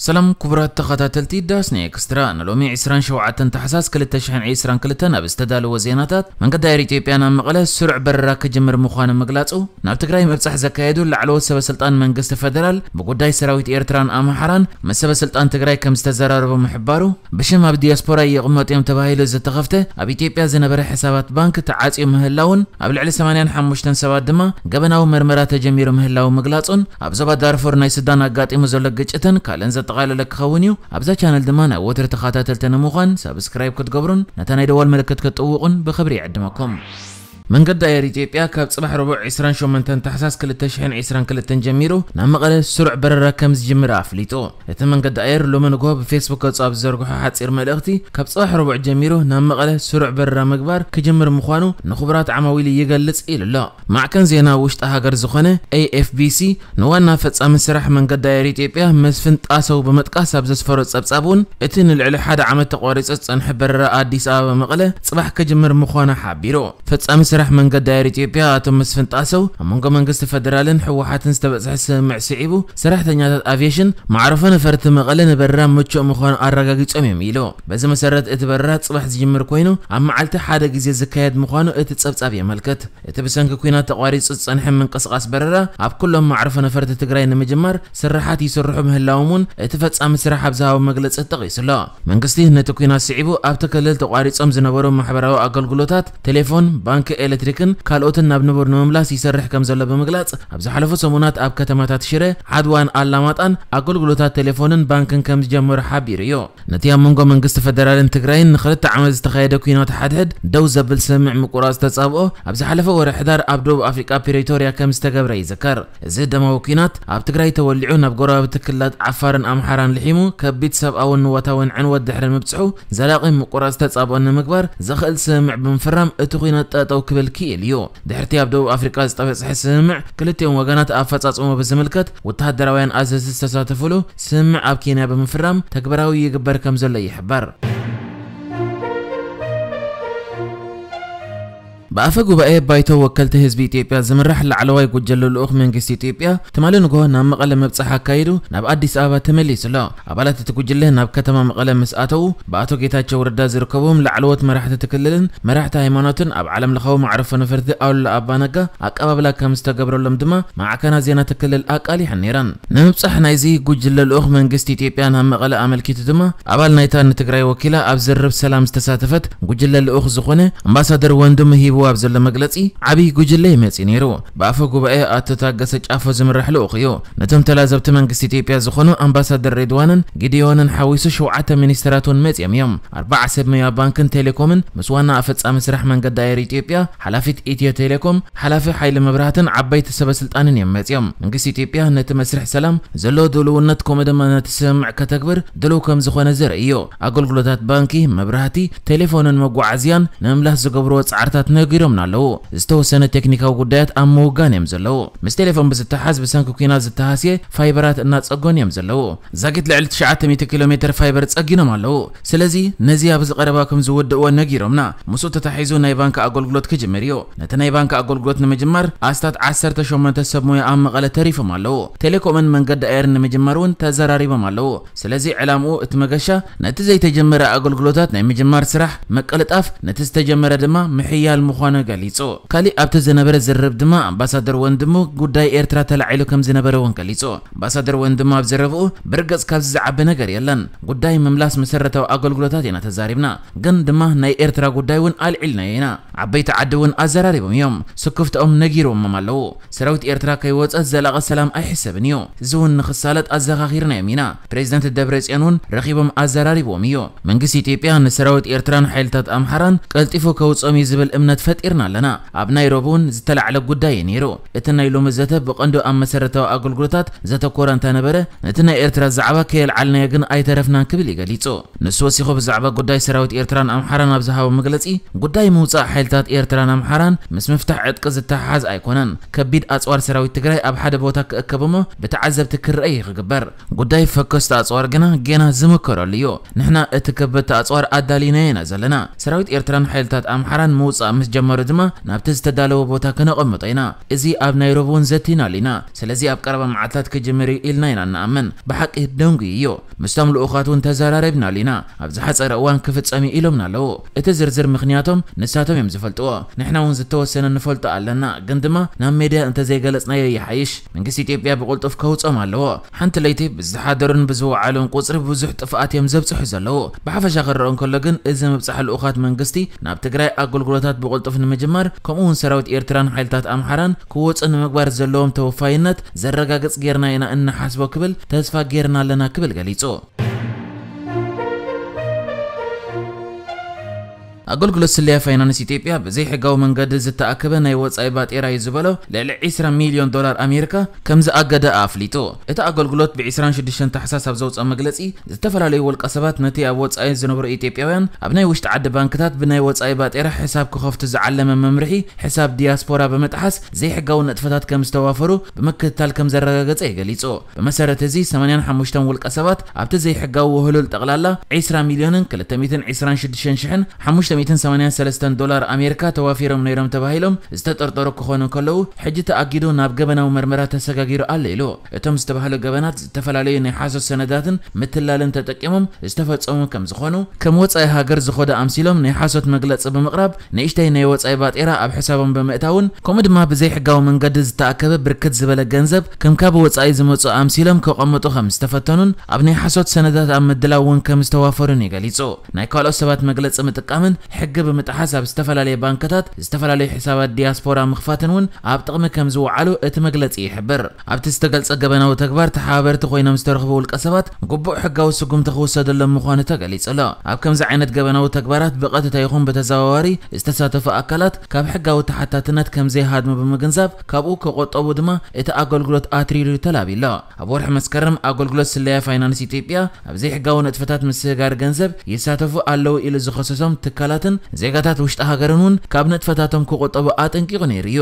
ሰላም ክቡራት ተኸታተልቲ ዳስና ኤክስትራ፣ ንሎሚ ዕስራን ሸውዓተን ታሕሳስ ክልተ ሽሕን ዕስራን ክልተን ኣብ ዝተዳለወ ዜናታት፣ መንገዲ ኣየር ኢትዮጵያ ናብ መቐለ ስሩዕ በረራ ክጅምር ምዃኑ ምግላጹ፣ ናብ ትግራይ ምብጻሕ ዘካየዱ ላዕለዎት ሰበስልጣን መንግስቲ ፈደራል ብጉዳይ ሰራዊት ኤርትራን ኣምሓራን ምስ ሰበስልጣን ትግራይ ከም ዝተዘራረቡ ምሕባሩ፣ ብሽም ኣብ ዲያስፖራ ይቕመጡ እዮም ተባሂሉ ዝተኸፍተ ኣብ ኢትዮጵያ ዝነበረ ሕሳባት ባንክ ተዓጽዩ ምህላውን ኣብ ልዕሊ ሰማንያን ሓሙሽተን ሰባት ድማ ገበናዊ መርመራ ተጀሚሩ ምህላው ምግላጹን፣ ኣብ ዞባ ዳርፉር ናይ ሱዳን ኣጋጢሙ ዘሎ ግጭትን ካልእን ዘጠቓለለ ክኸውን እዩ። ኣብዛ ቻነል ድማ ናይ ወትሪ ተኸታተልቲ ንምዃን ሳብስክራይብ ክትገብሩን ነታ ናይ ደወል ምልክት ክትጥውቑን ብኽብሪ ይዕድመኩም። መንገዲ ኣየር ኢትዮጵያ ካብ ጽባሕ ረቡዕ ዕስራን ሸሞንተን ታሕሳስ ክልተ ሽሕን ዕስራን ክልተን ጀሚሩ ናብ መቐለ ስሩዕ በረራ ከም ዝጅምር ኣፍሊጡ። እቲ መንገዲ ኣየር ሎሚ ንግሆ ብፌስቡክ ገጹ ኣብ ዝዘርግሖ ሓጺር መልእኽቲ፣ ካብ ጽባሕ ረቡዕ ጀሚሩ ናብ መቐለ ስሩዕ በረራ ምግባር ክጅምር ምዃኑ ንኽቡራት ዓማዊሉ ይገልጽ ኢሉ ኣሎ። ማዕከን ዜና ውሽጢ ሃገር ዝኾነ ኤ ኤፍ ቢ ሲ ንዋና ፈጻሚ ስራሕ መንገዲ ኣየር ኢትዮጵያ መስፍን ጣሰው ብምጥቃስ ኣብ ዘስፈሮ ጸብጻብ እውን፣ እቲ ንልዕሊ ሓደ ዓመት ተቋሪጹ ዝጸንሐ በረራ ኣዲስ ኣበባ መቐለ ጽባሕ ክጅምር ምዃኑ ሓቢሩ። ፈጻሚ ስራሕ መንገዲ ኣየር ኢትዮጵያ ኣቶ መስፍን ጣሰው፣ ኣብ መንጎ መንግስቲ ፈደራልን ህወሓትን ዝተበጽሐ ስምምዕ ስዒቡ፣ ሰራሕተኛታት ኣቪየሽን ማዕረፎ ነፈርቲ መቐለ ንበረራ ምቹእ ምዃኑ ኣረጋጊጾም እዮም ኢሉ። በዚ መሰረት እቲ በረራ ጽባሕ ዝጅምር ኮይኑ፣ ኣብ መዓልቲ ሓደ ግዜ ዝካየድ ምዃኑ እቲ ጸብጻብ የመልክት። እቲ ብሰንኪ ኲናት ተቋሪጹ ዝጸንሐ ምንቅስቓስ በረራ ኣብ ኩሎም ማዕረፎ ነፈርቲ ትግራይ ንምጅማር ስራሓት ይስርሑ ምህላዎም እውን እቲ ፈጻሚ ስራሕ ኣብ ዝሃቦ መግለጺ ጠቒሱ ኣሎ። መንግስቲ ነቲ ኲናት ስዒቡ ኣብቲ ክልል ተቋሪጾም ዝነበሩ ማሕበራዊ ኣገልግሎታት፣ ቴሌፎን፣ ባንክ፣ ኤሌክትሪክን ካልኦትን ናብ ንቡር ንምምላስ ይሰርሕ ከም ዘሎ ብምግላጽ፣ ኣብ ዝሓለፉ ሰሙናት ኣብ ከተማታት ሽረ፣ ዓድዋን ኣላማጣን ኣገልግሎታት ቴሌፎንን ባንክን ከም ዝጀመሩ ሓቢሩ እዩ። ነቲ ኣብ መንጎ መንግስቲ ፈደራልን ትግራይን ንኽልተ ዓመት ዝተኻየደ ኲናት ሓድሕድ ደው ዘብል ስምምዕ ምቁራጽ ተጻብኦ ኣብ ዝሓለፈ ወርሒ ሕዳር ኣብ ደቡብ ኣፍሪቃ ፕሪቶርያ ከም ዝተገብረ ይዝከር። እዚ ደማዊ ኲናት ኣብ ትግራይ ተወሊዑ ናብ ጎረባብቲ ክልላት ዓፋርን ኣምሓራን ልሒሙ ከቢድ ሰብኣውን ንዋታውን ዕንወት ድሕሪ ምብጽሑ፣ ዘላቒ ምቁራጽ ተጻብኦ ንምግባር ዘኽእል ስምምዕ ብምፍራም እቲ ኲናት ጠጠው ክብል ክኢሉ እዩ። ድሕርቲ ኣብ ደቡብ ኣፍሪቃ ዝተበጽሐ ስምምዕ፣ ክልቲኦም ወገናት ኣፈጻጽሞ ብዝምልከት ወተሃደራውያን ኣዘዝቲ ዝተሳተፉሉ ስምምዕ ኣብ ኬንያ ብምፍራም ተግባራዊ ይግበር ከም ዘሎ ይሕበር። ብኣፈ ጉባኤ ባይቶ ወከልቲ ህዝቢ ኢትዮጵያ ዝምራሕ ላዕለዋይ ጉጅለ ልኡኽ መንግስቲ ኢትዮጵያ ትማሊ ንግሆ ናብ መቐለ ምብጻሕ ኣካይዱ ናብ ኣዲስ ኣበባ ተመሊሱ ኣሎ። ኣባላት እቲ ጉጅለ ናብ ከተማ መቐለ ምስ ኣተዉ፣ ብኣቶ ጌታቸው ረዳ ዝርከብዎም ላዕለዎት መራሕቲ እቲ ክልልን መራሕቲ ሃይማኖትን ኣብ ዓለም ለኻዊ መዕረፎ ነፈርቲ ኣሉላ ኣባነጋ ኣቀባብላ ከም ዝተገብረሎም ድማ ማዕከናት ዜና እቲ ክልል ኣቃሊሐን ነይረን። ንምብጻሕ ናይዚ ጉጅለ ልኡኽ መንግስቲ ኢትዮጵያ ናብ መቐለ ኣመልኪቱ ድማ፣ ኣባል ናይታ ንትግራይ ወኪላ ኣብ ዝርርብ ሰላም ዝተሳተፈት ጉጅለ ልኡኽ ዝኾነ ኣምባሳደር ወንድሙ ሂብዎ ኣብ ዘሎ መግለጺ፣ ዓብዪ ጉጅለ እዩ መጺኡ ነይሩ። ብኣፈ ጉባኤ ኣቶ ታገሰ ጫፎ ዝምራሕ ልኡኽ እዩ። ነቶም ተላዘብቲ መንግስቲ ኢትዮጵያ ዝኾኑ ኣምባሳደር ሬድዋንን ጊዲዮንን ሓዊሱ ሸውዓተ ሚኒስትራት እውን መጺኦም እዮም። ኣርባዓ ሰብ ሞያ ባንክን ቴሌኮምን ምስ ዋና ኣፈጻሚ ስራሕ መንገዲ ኣየር ኢትዮጵያ፣ ሓላፊት ኢትዮ ቴሌኮም፣ ሓላፊ ሓይሊ መብራህትን ዓበይቲ ሰበ ስልጣንን እዮም መጺኦም። መንግስቲ ኢትዮጵያ ነቲ መስርሕ ሰላም ዘለዎ ድልውነት፣ ከምኡ ድማ ነቲ ስምምዕ ከተግብር ድሉው ከም ዝኾነ ዘርኢ እዩ። ኣገልግሎታት ባንኪ፣ መብራህቲ፣ ቴሌፎንን መጓዓዝያን ንምምላስ ዝገብርዎ ጻዕርታት ነጊሮምና ኣለዉ። ዝተወሰነ ቴክኒካዊ ጉዳያት ኣብ ምውጋን እዮም ዘለዉ። ምስ ቴሌፎን ብዝተሓዝ ብሰንኪ ኲናት ዝተሃስየ ፋይበራት እናጸገኑ እዮም ዘለዉ። ዛጊት ልዕሊ ትሽዓተ ሚእቲ ኪሎ ሜትር ፋይበር ጸጊኖም ኣለዉ። ስለዚ ነዚ ኣብዚ ቀረባ ከም ዝውድእዎ ነጊሮምና። ምስኡ ተታሒዙ ናይ ባንክ ኣገልግሎት ክጅምር እዩ። ነቲ ናይ ባንክ ኣገልግሎት ንምጅማር ኣስታት ዓሰርተ ሸሞንተ ሰብ ሞያ ኣብ መቐለ ተሪፎም ኣለዉ። ቴሌኮምን መንገዲ ኣየርን ንምጅማር እውን ተዘራሪቦም ኣለዉ። ስለዚ ዕላምኡ እቲ መገሻ ነቲ ዘይተጀመረ ኣገልግሎታት ናይ ምጅማር ስራሕ ምቅልጣፍ፣ ነቲ ዝተጀመረ ድማ ምሕያል ምዃኑ ገሊጹ። ካሊእ ኣብቲ ዝነበረ ዝርርብ ድማ ኣምባሳደር ወንድሙ ጉዳይ ኤርትራ ተላዒሉ ከም ዝነበረ እውን ገሊጹ። ኣምባሳደር ወንድሙ ኣብ ዘረብኡ፣ ብርግጽ ካብዚ ዝዓቢ ነገር የለን። ጉዳይ ምምላስ መሰረታዊ ኣገልግሎታት ኢና ተዛሪብና። ግን ድማ ናይ ኤርትራ ጉዳይ እውን ኣልዒልናዮ ኢና። ዓበይቲ ዓዲ እውን ኣዘራሪቦም እዮም። ስክፍትኦም ነጊሮሞም ኣለዉ። ሰራዊት ኤርትራ ከይወጸ ዘላቒ ሰላም ኣይሕሰብን እዩ። እዚ እውን ንኽሳለጥ ኣዘኻኺርናዮም ኢና። ፕሬዚደንት ደብረጽዮን እውን ረኺቦም ኣዘራሪብዎም እዩ። መንግስቲ ኢትዮጵያ ንሰራዊት ኤርትራን ሓይልታት ኣምሓራን ቀልጢፉ ከውጽኦም እዩ ዝብል እምነት ፈጢርና ኣለና። ኣብ ናይሮቢ እውን ዝተላዕለ ጉዳይ እዩ ነይሩ። እቲ ናይ ሎሚ ዘተ ብቐንዱ ኣብ መሰረታዊ ኣገልግሎታት ዘተኮረ እንተነበረ፣ ነቲ ናይ ኤርትራ ዛዕባ ከየልዓልናዮ ግን ኣይተረፍናን ክብል እዩ ገሊጹ። ንሱ ወሲኹ ብዛዕባ ጉዳይ ሰራዊት ኤርትራን ኣምሓራን ኣብ ዝሃቦ መግለጺ፣ ጉዳይ ምውጻእ ሓይልታት ኤርትራን ኣምሓራን ምስ ምፍታሕ ዕጥቂ ዝተሓሓዝ ኣይኮነን። ከቢድ ኣጽዋር ሰራዊት ትግራይ ኣብ ሓደ ቦታ ክእከብ እሞ ብተዓዘብቲ ክረኣይ እዩ ክግበር። ጉዳይ ፈኮስቲ ኣጽዋር ግና ጌና ዝምከረሉ እዩ። ንሕና እቲ ከበድቲ ኣጽዋር ኣዳሊናዮ ኢና ዘለና። ሰራዊት ኤርትራን ሓይልታት ኣምሓራን ምውጻእ ምስ ጀመሩ ድማ ናብቲ ዝተዳለወ ቦታ ከነቐምጦ ኢና። እዚ ኣብ ናይሮቢ እውን ዘቲናሉ ኢና። ስለዚ ኣብ ቀረባ መዓልታት ክጅምር እዩ ኢልና ኢና እንኣምን። ብሓቂ ደንጉዩ እዩ። ምስቶም ልኡኻት እውን ተዘራረብናሉ ኢና። ኣብ ዝሓጸረ እዋን ክፍጸም እዩ ኢሎምና ኣለዉ። እቲ ዝርዝር ምኽንያቶም ንሳቶም እዮም ዝፈልጥዎ። ንሕና እውን ዝተወሰነ ንፈልጦ ኣለና፣ ግን ድማ ናብ ሜድያ እንተዘይገለጽናዮ ይሓይሽ። መንግስቲ ኢትዮጵያ ብቕልጡፍ ከውጾም ኣለዎ። ሓንቲ ለይቲ ብዝሓደሩን ብዝወዓሉን ቁጽሪ ብዙሕ ጥፍኣት እዮም ዘብጽሑ ዘለዉ። ብሓፈሻ ክረኦ እንከሎ ግን፣ እዚ ምብጻሕ ልኡኻት መንግስቲ ናብ ትግራይ ኣገልግሎታት ብቕልጡፍ ንምጅማር፣ ከምኡ እውን ሰራዊት ኤርትራን ሓይልታት ኣምሓራን ክወጹ ንምግባር ዘለዎም ተወፋይነት ዘረጋግጽ ጌርና ኢና እንሓስቦ ክብል ተስፋ ጌርና ኣለና ክብል ገሊጹ። ኣገልግሎት ስለያ ፋይናንስ ኢትዮጵያ ብዘይሕጋዊ መንገዲ ዝተኣከበ ናይ ወጻኢ ባጤራ እዩ ዝበሎ ልዕሊ ዒስራ ሚልዮን ዶላር ኣሜሪካ ከም ዝኣገደ ኣፍሊጡ። እቲ ኣገልግሎት ብ ዒስራን ሽዱሽተን ታሕሳስ ኣብ ዘውፅኦ መግለፂ፣ ዝተፈላለዩ ውልቀ ሰባት ነቲ ኣብ ወጻኢ ዝነብሩ ኢትዮጵያውያን ኣብ ናይ ውሽጢ ዓዲ ባንክታት ብናይ ወጻኢ ባጤራ ሕሳብ ክኸፍቱ ዝዓለመ መምርሒ ሕሳብ ዲያስፖራ ብምጥሓስ ዘይሕጋዊ ንጥፈታት ከም ዝተዋፈሩ ብምክትታል ከም ዘረጋገጸ እዩ ገሊጹ። ብመሰረት እዚ ሰማንያን ሓሙሽተን ውልቀ ሰባት ኣብቲ ዘይሕጋዊ ውህሉል ጠቕላላ ዒስራ ሚልዮንን ክልተ ሚእትን ዒስራን ሽዱሽተን ሽሕን ሓሙሽተ ሚእትን ሰማንያን ሰለስተን ዶላር ኣሜሪካ ተዋፊሮም ነይሮም ተባሂሎም ዝተጠርጠሩ ክኾኑ ከለዉ፣ ሕጂ ተኣጊዱ ናብ ገበናዊ መርመራ ተሰጋጊሩ ኣሎ ኢሉ። እቶም ዝተባህሉ ገበናት ዝተፈላለዩ ናይ ሓሶት ሰነዳትን ምትላልን ተጠቂሞም ዝተፈጸሙ ከም ዝኾኑ፣ ከም ወጻኢ ሃገር ዝኾደ ኣምሲሎም ናይ ሓሶት መግለጺ ብምቕራብ ንእሽተይ ናይ ወጻኢ ባጤራ ኣብ ሕሳቦም ብምእታውን፣ ከምኡ ድማ ብዘይሕጋዊ መንገዲ ዝተኣከበ ብርክት ዝበለ ገንዘብ ከም ካብ ወጻኢ ዝመጹ ኣምሲሎም ከቐምጡ ከም ዝተፈተኑን ኣብ ናይ ሓሶት ሰነዳት ኣብ ምድላው እውን ከም ዝተዋፈሩን እዩ ገሊጹ። ናይ ካልኦት ሰባት መግለጺ ምጥቃምን ሕጊ ብምጥሓስ ኣብ ዝተፈላለየ ባንክታት ዝተፈላለዩ ሕሳባት ዲያስፖራ ምኽፋትን እውን ኣብ ጥቕሚ ከም ዝወዓሉ እቲ መግለጺ ይሕብር። ኣብቲ ዝተገልጸ ገበናዊ ተግባር ተሓባበርቲ ኮይኖም ዝተረኽቡ ውልቀ ሰባት ግቡእ ሕጋዊ ስጉምቲ ክውሰደሎም ምዃኑ ተገሊጹ ኣሎ። ኣብ ከምዚ ዓይነት ገበናዊ ተግባራት ብቐጥታ ይኹን ብተዘዋዋሪ ዝተሳተፉ ኣካላት ካብ ሕጋዊ ተሓታትነት ከም ዘይሃድሙ ብምግንዛብ፣ ካብኡ ክቑጠቡ ድማ እቲ ኣገልግሎት ኣትሪሩ ተላብዩ ኣሎ። ኣብ ወርሒ መስከረም ኣገልግሎት ስለያ ፋይናንስ ኢትዮጵያ ኣብ ዘይሕጋዊ ንጥፈታት ምስግጋር ገንዘብ ይሳተፉ ኣለዉ ኢሉ ዝኸሰሶም ትካላትን ዜጋታት ውሽጢ ሃገርን እውን ካብ ንጥፈታቶም ክቑጠቡ ኣጠንቂቑ ነይሩ እዩ።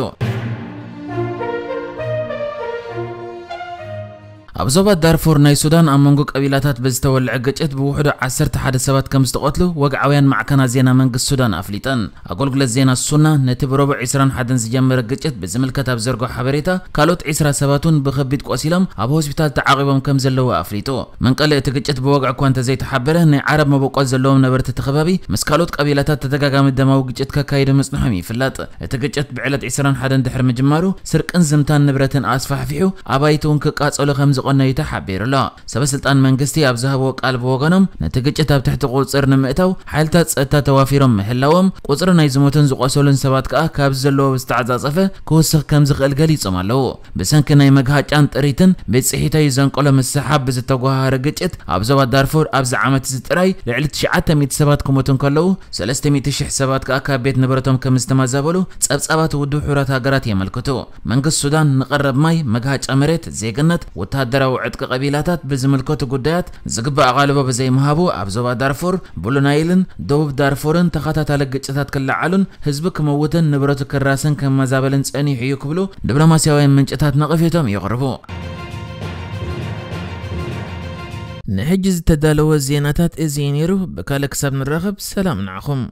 ኣብ ዞባ ዳርፉር ናይ ሱዳን ኣብ መንጎ ቀቢላታት ብዝተወልዐ ግጭት ብውሕዱ ዓሰርተ ሓደ ሰባት ከም ዝተቐትሉ ወግዓውያን ማዕከናት ዜና መንግስቲ ሱዳን ኣፍሊጠን። ኣገልግሎት ዜና ሱና ነቲ ብረቡዕ ዒስራን ሓደን ዝጀመረ ግጭት ብዝምልከት ኣብ ዘርግሖ ሓበሬታ፣ ካልኦት ዒስራ ሰባት እውን ብኸቢድ ቆሲሎም ኣብ ሆስፒታል ተዓቒቦም ከም ዘለዉ ኣፍሊጡ። መንቀሊ እቲ ግጭት ብወግዒ እኳ እንተዘይተሓበረ፣ ናይ ዓረብ መበቆል ዘለዎም ነበርቲ እቲ ከባቢ ምስ ካልኦት ቀቢላታት ተደጋጋሚ ደማዊ ግጭት ከካይዱ ምጽንሖም ይፍለጥ። እቲ ግጭት ብዕለት ዒስራን ሓደን ድሕሪ ምጅማሩ፣ ስርቅን ዝምታን ንብረትን ኣስፋሕፊሑ፣ ኣባይቲ እውን ክቃጸሉ ከም ዝቐነዩ ተሓቢሩ ኣሎ። ሰበ ስልጣን መንግስቲ ኣብ ዝሃብዎ ቃል ብወገኖም፣ ነቲ ግጭት ኣብ ትሕቲ ቁጽር ንምእታው ሓይልታት ጸጥታ ተዋፊሮም ምህላዎም፣ ቁጽሪ ናይ ዝሞቱን ዝቆሰሉን ሰባት ከኣ ካብዚ ዘለዎ ብዝተዓጻጸፈ ክውስኽ ከም ዝኽእል ገሊጾም ኣለዉ። ብሰንኪ ናይ መግሃጫን ጥሪትን ብጽሒታዊ ዘንቀሎ ምስሓብ ብዝተጓሃረ ግጭት ኣብ ዞባ ዳርፉር ኣብዚ ዓመት እዚ ጥራይ ልዕሊ ትሽዓተ ሚእቲ ሰባት ክሞቱ እንከለዉ፣ ሰለስተ ሚእቲ ሽሕ ሰባት ከኣ ካብ ቤት ንብረቶም ከም ዝተመዛበሉ ጸብጻባት ውድብ ሕቡራት ሃገራት የመልክቱ። መንግስቲ ሱዳን ንቐረብ ማይ፣ መግሃጫ መሬት፣ ዜግነት፣ ወተሃደራዊ ዕጥቂ ቀቢላታት ብዝምልከቱ ጉዳያት ዝግባእ ኣቓልቦ ብዘይምሃቡ፣ ኣብ ዞባ ዳርፉር፣ ብሉ ናይልን ደቡብ ዳርፉርን ተኸታታሊ ግጭታት ክለዓሉን ህዝቢ ክመውትን ንብረቱ ክራስን ክመዛበልን ጸኒሑ እዩ ክብሉ ዲፕሎማስያውያን ምንጭታት ነቐፌቶም የቕርቡ። ንሕጂ ዝተዳለወ ዜናታት እዚ እዩ ነይሩ። ብካልእ ክሳብ ንራኸብ፣ ሰላም ንዓኹም።